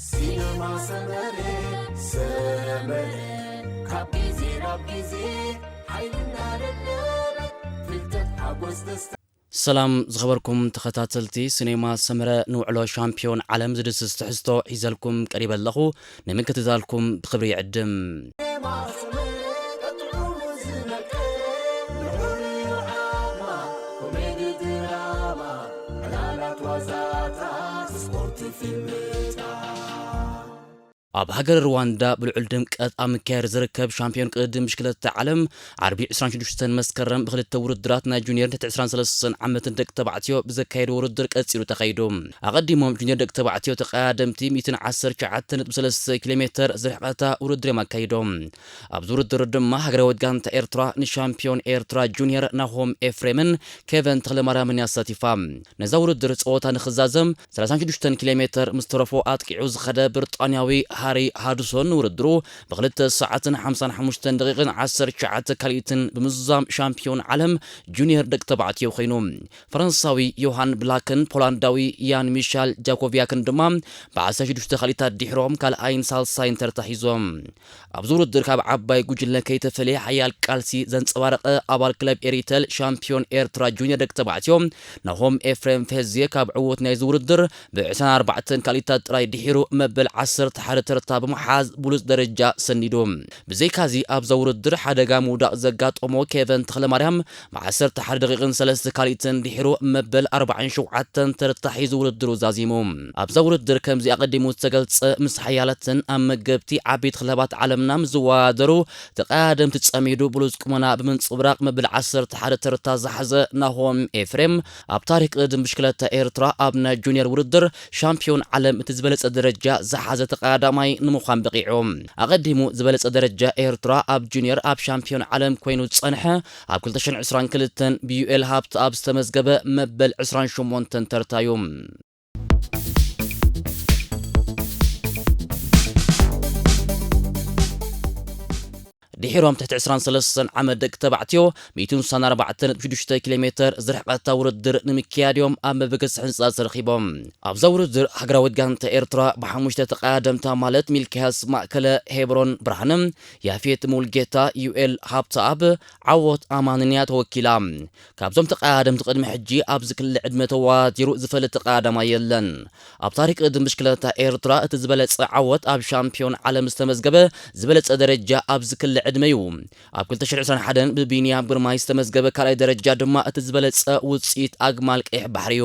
ሲነማ ሰመረ፣ ሰመረ፣ ካብ ግዜ ናብ ግዜ ሓይልና ደደበ፣ ፍልጠት ሓጎስ ደስታ። ሰላም ዝኸበርኩም ተኸታተልቲ ሲኔማ ሰመረ፣ ንውዕሎ ሻምፒዮን ዓለም ዝድስስ ትሕዝቶ ሒዘልኩም ቀሪበ ኣለኹ። ንምክትታልኩም ብኽብሪ ይዕድም። ኣብ ሃገር ሩዋንዳ ብልዑል ድምቀት ኣብ ምክያድ ዝርከብ ሻምፒዮን ቅድድም ብሽክለታ ዓለም ዓርቢ ዕስራን ሽዱሽተን መስከረም ብክልተ ውድድራት ናይ ጁኒየር ትሕቲ ዕስራን ሰለስተን ዓመትን ደቂ ተባዕትዮ ብዘካየዱ ውድድር ቀጺሉ ተኻይዱ። ኣቐዲሞም ጁኒየር ደቂ ተባዕትዮ ተቐዳደምቲ ሚእትን ዓሰርተ ትሽዓተ ነጥቢ ሰለስተ ኪሎ ሜተር ዝርሕቐታ ውድድር እዮም ኣካይዶም። ኣብዚ ውድድር ድማ ሃገራዊት ጋንታ ኤርትራ ንሻምፒዮን ኤርትራ ጁኒየር ናሆም ኤፍሬምን ኬቨን ተኽለማርያምን እያ ኣሳቲፋ። ነዛ ውድድር ጸወታ ንኽዛዘም ሰላሳን ሽዱሽተን ኪሎ ሜተር ምስ ተረፎ ኣጥቂዑ ዝኸደ ብሪጣንያዊ ሃሪ ሃድሶን ንውድድሩ ብክልተ ሰዓትን ሓምሳን ሓሙሽተን ደቂቕን ዓሰርተ ትሽዓተ ካልኢትን ብምዝዛም ሻምፒዮን ዓለም ጁኒየር ደቂ ተባዕትዮ ኮይኑ። ፈረንሳዊ ዮሃን ብላክን ፖላንዳዊ ያን ሚሻል ጃኮቪያክን ድማ ብዓሰርተ ሽዱሽተ ካልኢታት ድሕሮም ካልኣይን ሳልሳይን ተርታ ሒዞም። ኣብዚ ውድድር ካብ ዓባይ ጉጅለ ከይተፈለየ ሓያል ቃልሲ ዘንጸባረቐ ኣባል ክለብ ኤሪተል ሻምፒዮን ኤርትራ ጁኒየር ደቂ ተባዕትዮ ናሆም ኤፍሬም ፌዝየ ካብ ዕውት ናይዚ ውድድር ብዕስራን ኣርባዕተን ካልኢታት ጥራይ ድሒሩ መበል ዓሰርተ ሓደ ተርታ ብምሓዝ ብሉጽ ደረጃ ሰኒዱ። ብዘይካዚ ኣብዛ ውድድር ሓደጋ ምውዳቕ ዘጋጠሞ ኬቨን ተኽለማርያም ብዓሰርተ ሓደ ደቂቕን ሰለስተ ካልኢትን ድሒሩ መበል ኣርባዓን ሸውዓተን ተርታ ሒዙ ውድድሩ ዛዚሙ። ኣብዛ ውድድር ከምዚ ኣቐዲሙ ዝተገልጸ ምስ ሓያላትን ኣብ መገብቲ ዓበይቲ ክለባት ዓለምና ምስ ዝወዳደሩ ተቐዳደምቲ ጸሚዱ ብሉጽ ቁመና ብምንጽብራቕ መበል ዓሰርተ ሓደ ተርታ ዝሓዘ ናሆም ኤፍሬም ኣብ ታሪኽ ቅድድም ብሽክለታ ኤርትራ ኣብ ናይ ጁኒየር ውድድር ሻምፒዮን ዓለም እቲ ዝበለጸ ደረጃ ዝሓዘ ተቐዳዳማይ ንምዃን በቒዑ። ኣቐዲሙ ዝበለጸ ደረጃ ኤርትራ ኣብ ጁኒየር ኣብ ሻምፒዮን ዓለም ኮይኑ ዝጸንሐ ኣብ ክልተ ሽሕን ዕስራን ክልተን ብዩኤል ሃብተኣብ ዝተመዝገበ መበል ዕስራን ሸሞንተን ተርታ እዩ። ድሒሮም ትሕቲ ዕስራን ሰለስተን ዓመት ደቂ ተባዕትዮ ሚእትን ስሳን ኣርባዕተን ነጥቢ ሽዱሽተ ኪሎ ሜተር ዝርሕቐታ ውድድር ንምክያድ እዮም ኣብ መበገሲ ሕንጻ ተረኺቦም። ኣብዛ ውድድር ሃገራዊት ጋንታ ኤርትራ ብሓሙሽተ ተቐዳደምታ ማለት ሚልክያስ ማእከለ፣ ሄብሮን ብርሃነ፣ ያፌት ሙልጌታ፣ ዩኤል ሃብተኣብ፣ ዓወት ኣማንን እያ ተወኪላ። ካብዞም ተቐዳደምቲ ቅድሚ ሕጂ ኣብዚ ክሊ ዕድመ ተወዳዲሩ ዝፈልጥ ተቐዳዳማይ የለን። ኣብ ታሪኽ ቅድድም ብሽክለታ ኤርትራ እቲ ዝበለጸ ዓወት ኣብ ሻምፒዮን ዓለም ዝተመዝገበ ዝበለጸ ደረጃ ኣብዚ ክሊ ዕድመ እዩ። ኣብ ክልተ ሽሕን ዕስራን ሓደን ብቢንያም ግርማይ ዝተመዝገበ ካልኣይ ደረጃ ድማ እቲ ዝበለጸ ውጽኢት ኣግማል ቀይሕ ባሕሪ እዩ።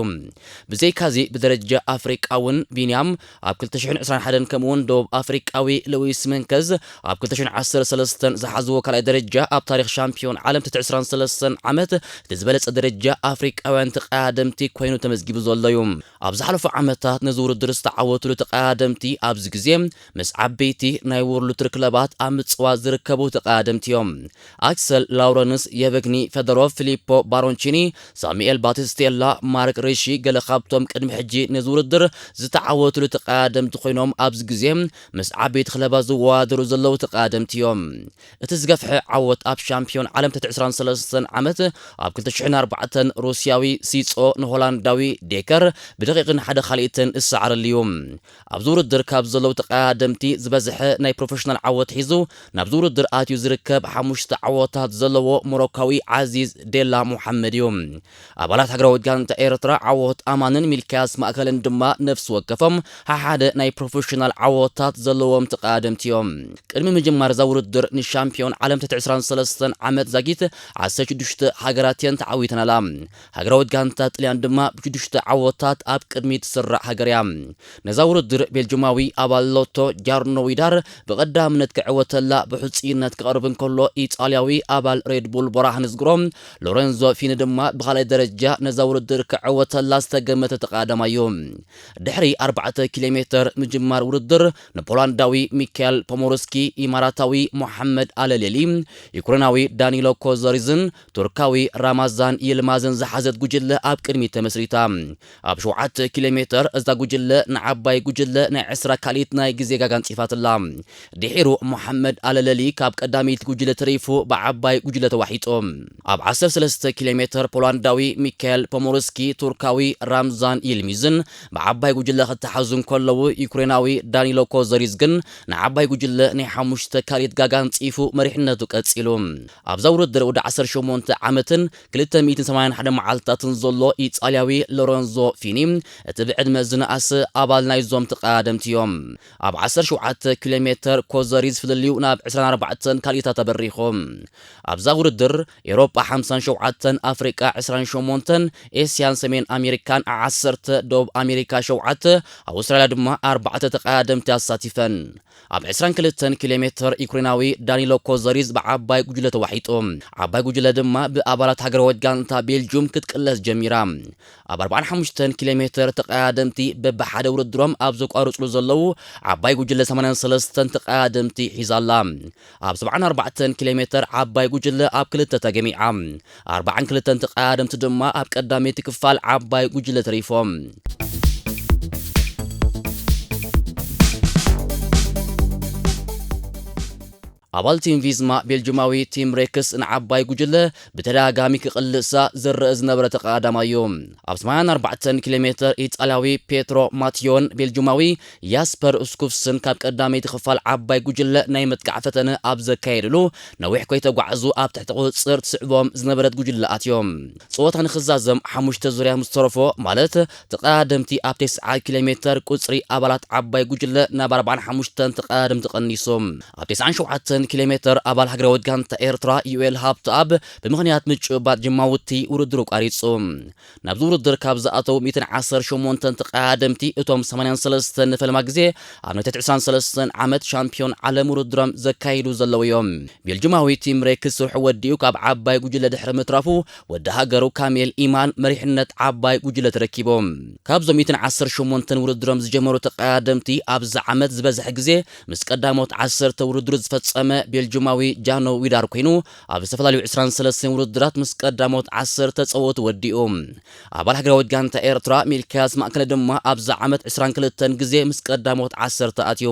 ብዘይካዚ ብደረጃ ኣፍሪቃ እውን ቢንያም ኣብ ክልተ ሽሕን ዕስራን ሓደን ከምኡውን ደቡብ ኣፍሪቃዊ ሉዊስ መንከዝ ኣብ ክልተ ሽሕን ዓሰርተ ሰለስተን ዝሓዝዎ ካልኣይ ደረጃ ኣብ ታሪኽ ሻምፒዮን ዓለም ትሕቲ ዕስራን ሰለስተን ዓመት እቲ ዝበለጸ ደረጃ ኣፍሪቃውያን ተቐዳደምቲ ኮይኑ ተመዝጊቡ ዘሎ እዩ። ኣብ ዝሓለፉ ዓመታት ነዚ ውድድር ዝተዓወትሉ ተቐዳደምቲ ኣብዚ ግዜ ምስ ዓበይቲ ናይ ወርልድ ክለባት ኣብ ምጽዋት ዝርከቡ ተቐዳደምቲ እዮም። ኣክሰል ላውረንስ፣ የቨግኒ ፈደሮቭ፣ ፊሊፖ ባሮንቺኒ፣ ሳሙኤል ባቲስቴላ፣ ማርክ ሪሺ ገለ ካብቶም ቅድሚ ሕጂ ነዚ ውድድር ዝተዓወትሉ ተቐዳደምቲ ኮይኖም ኣብዚ ግዜ ምስ ዓበይቲ ክለባት ዝወዳደሩ ዘለዉ ተቐዳደምቲ እዮም። እቲ ዝገፍሐ ዓወት ኣብ ሻምፒዮን ዓለም ትሕቲ ዕስራን ሰለስተን ዓመት ኣብ ክልተ ሽሕን ኣርባዕተን ሩስያዊ ሲጾ ንሆላንዳዊ ዴከር ብደቂቕን ሓደ ካልኢትን ዝሰዓረሉ እዩ። ኣብዚ ውድድር ካብ ዘለዉ ተቐዳደምቲ ዝበዝሐ ናይ ፕሮፌሽናል ዓወት ሒዙ ናብዚ ውድድር ኣትዩ ዝርከብ ሓሙሽተ ዓወታት ዘለዎ ሞሮካዊ ዓዚዝ ዴላ ሙሓመድ እዩ። ኣባላት ሃገራዊት ጋንታ ኤርትራ ዓወት ኣማንን ሚልክያስ ማእከልን ድማ ነፍሲ ወከፎም ሓሓደ ናይ ፕሮፌሽናል ዓወታት ዘለዎም ተቐዳደምቲ እዮም። ቅድሚ ምጅማር እዛ ውድድር ንሻምፒዮን ዓለም ትሕቲ ዕስራን ሰለስተን ዓመት ዛጊት ዓሰርተ ሽዱሽተ ሃገራት እየን ተዓዊተናላ። ሃገራዊት ጋንታ ጥልያን ድማ ብሽዱሽተ ዓወታት ኣብ ቅድሚት ትስራዕ ሃገር እያ። ነዛ ውድድር ቤልጅማዊ ኣባል ሎቶ ጃርኖ ዊዳር ብቐዳምነት ክዕወተላ ብሕጹይነት ክቐርብ እንከሎ፣ ኢጣልያዊ ኣባል ሬድ ቡል ቦራህንስ ግሮ ሎሬንዞ ፊኒ ድማ ብኻልኣይ ደረጃ ነዛ ውድድር ክዕወተላ ዝተገመተ ተቐዳዳማይ እዩ። ድሕሪ ኣርባዕተ ኪሎ ሜተር ምጅማር ውድድር ንፖላንዳዊ ሚካኤል ፖሞርስኪ፣ ኢማራታዊ ሞሓመድ ኣለሌሊ፣ ዩክሬናዊ ዳኒሎ ኮዘሪዝን ቱርካዊ ራማዛን ይልማዝን ዝሓዘት ጉጅለ ኣብ ቅድሚት ተመስሪታ። ኣብ ሸውዓተ ኪሎ ሜተር እዛ ጉጅለ ንዓባይ ጉጅለ ናይ ዕስራ ካልኢት ናይ ግዜ ጋጋ ኣንጺፋትላ። ድሒሩ መሓመድ ኣለለሊ ካብ ቀዳመይቲ ጉጅለ ተሪፉ ብዓባይ ጉጅለ ተዋሒጡ። ኣብ ዓሰርተ ሰለስተ ኪሎ ሜተር ፖላንዳዊ ሚካኤል ፖሞርስኪ፣ ቱርካዊ ራምዛን ይልሚዝን ብዓባይ ጉጅለ ክተሓዙ እንከለዉ፣ ዩክሬናዊ ዳኒሎ ኮዘሪዝ ግን ንዓባይ ጉጅለ ናይ ሓሙሽተ ካልኢት ጋጋ ኣንጺፉ መሪሕነቱ ቀጺሉ። ኣብዛ ውድድር ወዲ ዓሰርተ ሸሞንተ ዓመትን ክልተ ሚእትን ሰማንያን ሓደ መዓልትታትን ዘሎ ኢጣልያዊ ሎረንዞ ፊኒ እቲ ብዕድመ ዝነኣሰ ኣባል ናይዞም ተቐዳደምቲ እዮም። ኣብ ዓሰርተ ሸውዓተ ኪሎ ሜተር ኮዘሪዝ ፍልልዩ ናብ ዕስራን ኣርባዕተን ካልኢታት ተበሪኹ። ኣብዛ ውድድር ኤውሮጳ ሓምሳን ሸውዓተን፣ ኣፍሪቃ ዕስራን ሸሞንተን፣ ኤስያን ሰሜን ኣሜሪካን ዓሰርተ፣ ደቡብ ኣሜሪካ ሸውዓተ፣ ኣውስትራልያ ድማ ኣርባዕተ ተቐዳደምቲ ኣሳቲፈን። ኣብ ዕስራን ክልተን ኪሎ ሜተር ዩክሬናዊ ዳኒሎ ኮዘሪዝ ብዓባይ ጉጅለ ተዋሒጡ። ዓባይ ጉጅለ ድማ ብኣባላት ሃገራዊት ጋንታ ቤልጁም ክትቅለስ ጀሚራ። ኣብ ኣርባዓን ሓሙሽተን ኪሎ ሜተር ተቐዳደምቲ በብሓደ ውድድሮም ኣብ ዘቋርጹሉ ዘለዉ፣ ዓባይ ጉጅለ ሰማንያን ሰለስተን ተቐዳደምቲ ሒዛ ኣላ። ኣብ ሰብዓን ኣርባዕተን ኪሎ ሜተር ዓባይ ጉጅለ ኣብ ክልተ ተገሚዓ። ኣርባዓን ክልተን ተቐዳደምቲ ድማ ኣብ ቀዳመይቲ ክፋል ዓባይ ጉጅለ ተሪፎም። ኣባል ቲም ቪዝማ ቤልጅማዊ ቲም ሬክስ ንዓባይ ጉጅለ ብተደጋጋሚ ክቕልሳ ዝረአ ዝነበረ ተቐዳዳማይ እዩ። ኣብ ሰማንያን ኣርባዕተን ኪሎ ሜተር ኢጣልያዊ ፔትሮ ማቲዮን ቤልጅማዊ ያስፐር ስኩፍስን ካብ ቀዳመይቲ ክፋል ዓባይ ጉጅለ ናይ ምጥቃዕ ፈተነ ኣብ ዘካየድሉ፣ ነዊሕ ከይተጓዕዙ ኣብ ትሕቲ ቁጽጽር ትስዕቦም ዝነበረት ጉጅለ ኣትዮም። ጸወታ ንኽዛዘም ሓሙሽተ ዙርያ ምስ ተረፎ፣ ማለት ተቐዳደምቲ ኣብ ተስዓ ኪሎ ሜተር ቁጽሪ ኣባላት ዓባይ ጉጅለ ናብ ኣርባዓን ሓሙሽተን ተቐዳደምቲ ቀኒሱ። ኣብ ተስዓን ሸውዓተን ኪሎ ሜተር ኣባል ሃገራዊት ጋንታ ኤርትራ ዩኤል ሃብተኣብ ብምኽንያት ምጭባጥ ጅማውቲ ውድድሩ ቋሪጹ። ናብዚ ውድድር ካብ ዝኣተዉ ሚእትን ዓሰርተ ሸሞንተን ተቐዳደምቲ እቶም ሰማንያን ሰለስተን ንፈለማ ግዜ ኣብ ናይ ትሕቲ ዕስራን ሰለስተን ዓመት ሻምፒዮን ዓለም ውድድሮም ዘካይዱ ዘለዉ እዮም። ቤልጅማዊ ቲም ሬክስ ስርሑ ወዲኡ ካብ ዓባይ ጉጅለ ድሕሪ ምትራፉ፣ ወዲ ሃገሩ ካሜል ኢማን መሪሕነት ዓባይ ጉጅለ ተረኪቡ። ካብዞም ሚእትን ዓሰርተ ሸሞንተን ውድድሮም ዝጀመሩ ተቐዳደምቲ ኣብዚ ዓመት ዝበዝሐ ግዜ ምስ ቀዳሞት ዓሰርተ ውድድሩ ዝፈጸመ ቤልጅማዊ ጃኖ ዊዳር ኮይኑ፣ ኣብ ዝተፈላለዩ ዕስራን ሰለስተን ውድድራት ምስ ቀዳሞት ዓሰርተ ጸወቱ ወዲኡ። ኣባል ሃገራዊት ጋንታ ኤርትራ ሚልክያስ ማእከለ ድማ ኣብዚ ዓመት ዕስራን ክልተን ግዜ ምስ ቀዳሞት ዓሰርተ ኣትዩ።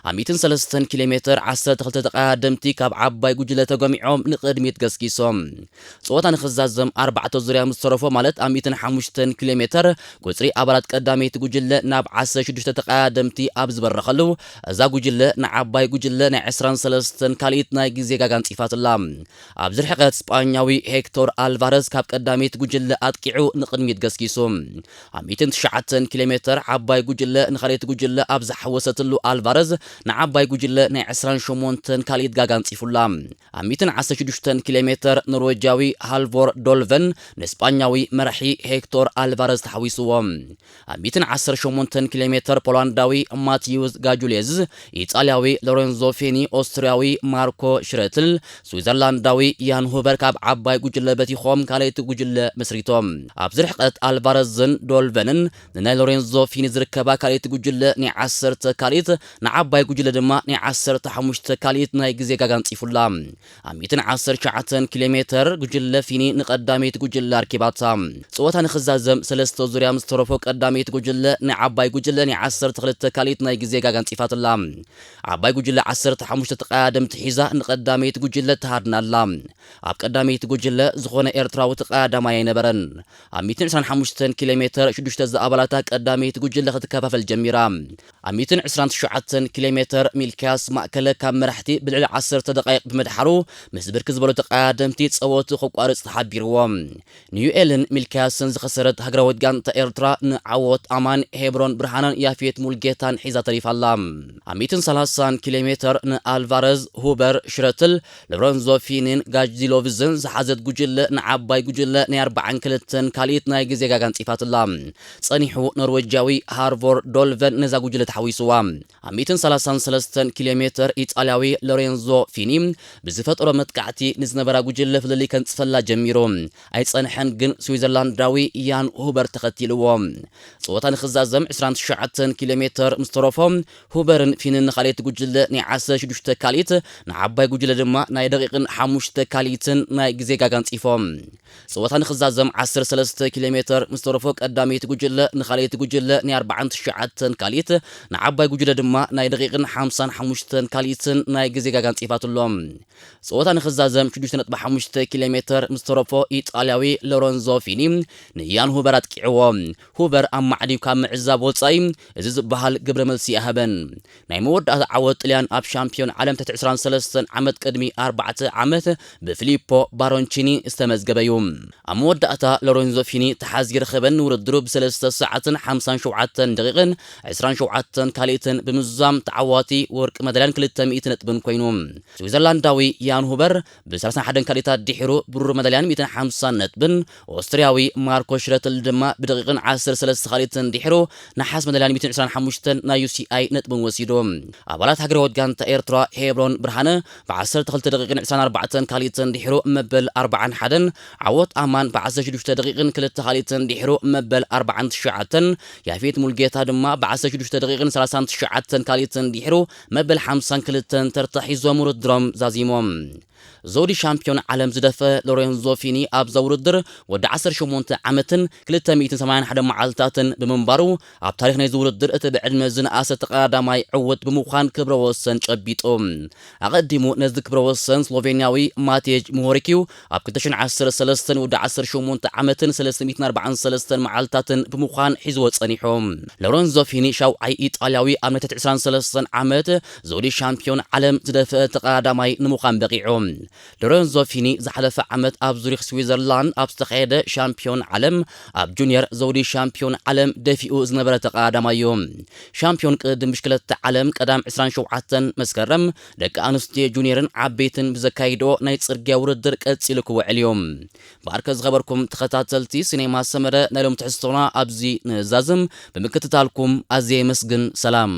ኣብ ሚእትን ሰለስተን ኪሎ ሜተር ዓሰርተ ክልተ ተቐዳደምቲ ካብ ዓባይ ጉጅለ ተጎሚዖም ንቕድሚት ገስጊሶም። ጸወታ ንኽዛዘም ኣርባዕተ ዙርያ ምስ ተረፎ፣ ማለት ኣብ ሚእትን ሓሙሽተን ኪሎ ሜተር ቁጽሪ ኣባላት ቀዳመይቲ ጉጅለ ናብ ዓሰርተ ሽዱሽተ ተቐዳደምቲ ኣብ ዝበረኸሉ፣ እዛ ጉጅለ ንዓባይ ጉጅለ ናይ ዕስራን ሰለስተን ካልኢት ናይ ግዜ ጋጋ ኣንጺፋትላ። ኣብዚ ርሕቀት ስጳኛዊ ሄክቶር ኣልቫረዝ ካብ ቀዳመይቲ ጉጅለ ኣጥቂዑ ንቕድሚት ገስጊሱ። ኣብ ሚእትን ትሽዓተን ኪሎ ሜተር ዓባይ ጉጅለ ንኻልኣይቲ ጉጅለ ኣብ ዝሓወሰትሉ፣ ኣልቫረዝ ንዓባይ ጉጅለ ናይ ዕስራን ሸሞንተን ካልኢት ጋጋ ኣንጺፉላ። ኣብ ሚእትን ዓሰርተ ሽዱሽተን ኪሎ ሜተር ኖርዌጃዊ ሃልቮር ዶልቨን ንስጳኛዊ መራሒ ሄክቶር ኣልቫረዝ ተሓዊስዎ። ኣብ ሚእትን ዓሰርተ ሸሞንተን ኪሎ ሜተር ፖላንዳዊ ማቲዩስ ጋጁሌዝ፣ ኢጣልያዊ ሎሬንዞ ፌኒ፣ ኦስትርያዊ ማርኮ ሽረትል፣ ስዊዘርላንዳዊ ያን ሁበር ካብ ዓባይ ጉጅለ በቲኾም ካልኣይቲ ጉጅለ መስሪቶም። ኣብዚ ርሕቀት ኣልቫረዝን ዶልቨንን ንናይ ሎሬንዞ ፊኒ ዝርከባ ካልኣይቲ ጉጅለ ናይ ዓሰርተ ካልኢት፣ ንዓባይ ጉጅለ ድማ ናይ ዓሰርተ ሓሙሽተ ካልኢት ናይ ግዜ ጋጋ ኣንጺፉላ። ኣብ ሚእትን ዓሰርተ ትሽዓተን ኪሎ ሜተር ጉጅለ ፊኒ ንቐዳመይቲ ጉጅለ ኣርኪባታ። ጸወታ ንኽዛዘም ሰለስተ ዙርያ ምስ ተረፎ፣ ቀዳመይቲ ጉጅለ ንዓባይ ጉጅለ ናይ ዓሰርተ ክልተ ካልኢት ናይ ግዜ ጋጋ ኣንጺፋትላ። ዓባይ ጉጅለ ዓሰርተ ሓሙሽተ ተቐዳደምቲ ሒዛ ንቐዳመይቲ ጉጅለ ትሃድን ኣላ። ኣብ ቀዳመይቲ ጉጅለ ዝኾነ ኤርትራዊ ተቐዳዳማይ ኣይነበረን። ኣብ ሚእትን ዕስራን ሓሙሽተን ኪሎ ሜተር ሽዱሽተ ዝኣባላታ ቀዳመይቲ ጉጅለ ክትከፋፈል ጀሚራ። ኣብ ሚእትን ዕስራን ትሽዓተን ኪሎ ሜተር ሚልክያስ ማእከለ ካብ መራሕቲ ብልዕሊ ዓሰርተ ደቃይቕ ብምድሓሩ፣ ምስ ብርክት ዝበሉ ተቐዳደምቲ ጸወቱ ከቋርጽ ተሓቢርዎ። ንዩኤልን ሚልክያስን ዝኸሰረት ሃገራዊት ጋንታ ኤርትራ ንዓወት ኣማን ሄብሮን ብርሃነን ያፌት ሙልጌታን ሒዛ ተሪፋ ኣላ። ኣብ ሚእትን ሰላሳን ኪሎ ሜተር ንኣልቫረዝ፣ ሁበር፣ ሽረትል፣ ሎረንዞ ፊኒን ጋጅዲሎቭዝን ዝሓዘት ጉጅለ ንዓባይ ጉጅለ ናይ ኣርባዓን ክልተን ካልኢት ናይ ግዜ ጋጋ ኣንጺፋትላ። ጸኒሑ ኖርዌጃዊ ሃርቮር ዶልቨን ነዛ ጉጅለ ተሓዊስዋ። ኣብ ሚእትን ሰላሳን ሰለስተን ኪሎ ሜተር ኢጣልያዊ ሎሬንዞ ፊኒ ብዝፈጠሮ መጥቃዕቲ ንዝነበራ ጉጅለ ፍልልይ ከንጽፈላ ጀሚሩ። ኣይጸንሐን ግን ስዊዘርላንዳዊ ያን ሁበር ተኸቲልዎ። ጸወታ ንኽዛዘም ዕስራን ትሽዓተን ኪሎ ሜተር ምስ ተረፎ፣ ሁበርን ፊንን ንኻልኣይቲ ጉጅለ ናይ ዓሰርተ ሽዱሽተ ካልኢት ንዓባይ ጉጅለ ድማ ናይ ደቂቕን ሓሙሽተ ካልኢትን ናይ ግዜ ጋጋ ኣንጺፎም። ጸወታ ንኽዛዘም ዓሰርተ ሰለስተ ኪሎ ሜተር ምስ ተረፎ ቀዳመይቲ ጉጅለ ንኻልኣይቲ ጉጅለ ናይ ኣርባዓን ትሽዓተን ካልኢት፣ ንዓባይ ጉጅለ ድማ ናይ ደቂቕን ሓምሳን ሓሙሽተን ካልኢትን ናይ ግዜ ጋጋ ኣንጺፋትሎም። ጸወታ ንኽዛዘም ሽዱሽተ ነጥቢ ሓሙሽተ ኪሎ ሜተር ምስ ተረፎ ኢጣልያዊ ሎረንዞ ፊኒ ንያን ሁበር ኣጥቂዕዎ። ሁበር ኣብ ማዕዲው ካብ ምዕዛብ ወጻኢ እዚ ዝበሃል ግብረ መልሲ ኣይሃበን። ናይ መወዳእታ ዓወት ጥልያን ኣብ ሻምፒዮን ዓለም ትሕቲ ዕስራን ሰለስተን ዓመት ቅድሚ ኣርባዕተ ዓመት ብፊሊፖ ባሮንቺኒ ዝተመዝገበ እዩ። ኣብ መወዳእታ ሎሬንዞ ፊኒ ተሓዚ ረኸበን ንውድድሩ ብሰለስተ ሰዓትን ሓምሳን ሸውዓተን ደቂቕን ዕስራን ሸውዓተን ካልኢትን ብምዝዛም ተዓዋቲ ወርቂ መዳልያን ክልተ ሚእቲ ነጥብን ኮይኑ። ስዊዘርላንዳዊ ያን ሁበር ብ ሰላሳን ሓደን ካልኢታት ድሒሩ ብሩር መዳልያን ሚእትን ሓምሳን ነጥብን፣ ኦስትርያዊ ማርኮ ሽረትል ድማ ብደቂቕን ዓሰርተ ሰለስተ ካልኢትን ድሒሩ ነሓስ መዳልያን ሚእትን ዕስራን ሓሙሽተን ናይ ዩ ሲ ኣይ ነጥብን ወሲዱ። ኣባላት ሃገራዊት ጋንታ ኤርትራ ሄብሮን ብርሃነ ብ ዓሰርተ ክልተ ደቂቕን ዕስራን ኣርባዕተን ካልኢትን ድሒሩ መበል ኣርባዓን ሓደን፣ ዓወት ኣማን ብ ዓሰርተ ሽዱሽተ ደቂቕን ክልተ ካልኢትን ድሒሩ መበል ኣርባዓን ትሽዓተን፣ ያፌት ሙልጌታ ድማ ብ ዓሰርተ ሽዱሽተ ደቂቕን ሰላሳን ትሽዓተን ካልኢትን ድሒሩ መበል ሓምሳን ክልተን ተርታ ሒዞም ውድድሮም ዛዚሞም። ዘውዲ ሻምፒዮን ዓለም ዝደፈ ሎሬንዞ ፊኒ ኣብዛ ውድድር ወዲ ዓሰርተ ሸሞንተ ዓመትን ክልተ ሚእትን ሰማንያን ሓደን መዓልታትን ብምንባሩ ኣብ ታሪኽ ናይዚ ውድድር እቲ ብዕድመ ዝነኣሰ ተቐዳዳማይ ዕውት ብምዃን ክብረ ወሰን ጨቢጡ። ኣቐዲሙ ነዚ ክብረ ወሰን ስሎቬንያዊ ማቴጅ ምሆሪክ እዩ ኣብ ክልተ ሽሕን ዓሰርተ ሰለስተን ወዲ ዓሰርተ ሸሞንተ ዓመትን ሰለስተ ሚእትን ኣርባዓን ሰለስተን መዓልታትን ብምዃን ሒዝዎ ጸኒሑ። ሎረንዞ ፊኒ ሻውዓይ ኢጣልያዊ ኣብ ናይ ትሕቲ ዕስራን ሰለስተን ዓመት ዘውዲ ሻምፒዮን ዓለም ዝደፍአ ተቐዳዳማይ ንምዃን በቒዑ። ሎረንዞ ፊኒ ዝሓለፈ ዓመት ኣብ ዙሪክ ስዊዘርላንድ ኣብ ዝተኻየደ ሻምፒዮን ዓለም ኣብ ጁኒየር ዘውዲ ሻምፒዮን ዓለም ደፊኡ ዝነበረ ተቐዳዳማይ እዩ። ሻምፒዮን ቅድድም ብሽክለታ ዓለም ቀዳም ዕስራን ሸውዓተን መስከረም ደቂ ኣንስትዮ ጁኒየርን ዓበይትን ብዘካይድኦ ናይ ጽርግያ ውድድር ቀጺሉ ክውዕል እዩ። ብኣርከ ዝኸበርኩም ተኸታተልቲ ሲኔማ ሰመረ ናይ ሎም ትሕዝቶና ኣብዚ ንዛዝም። ብምክትታልኩም ኣዝየ የመስግን። ሰላም።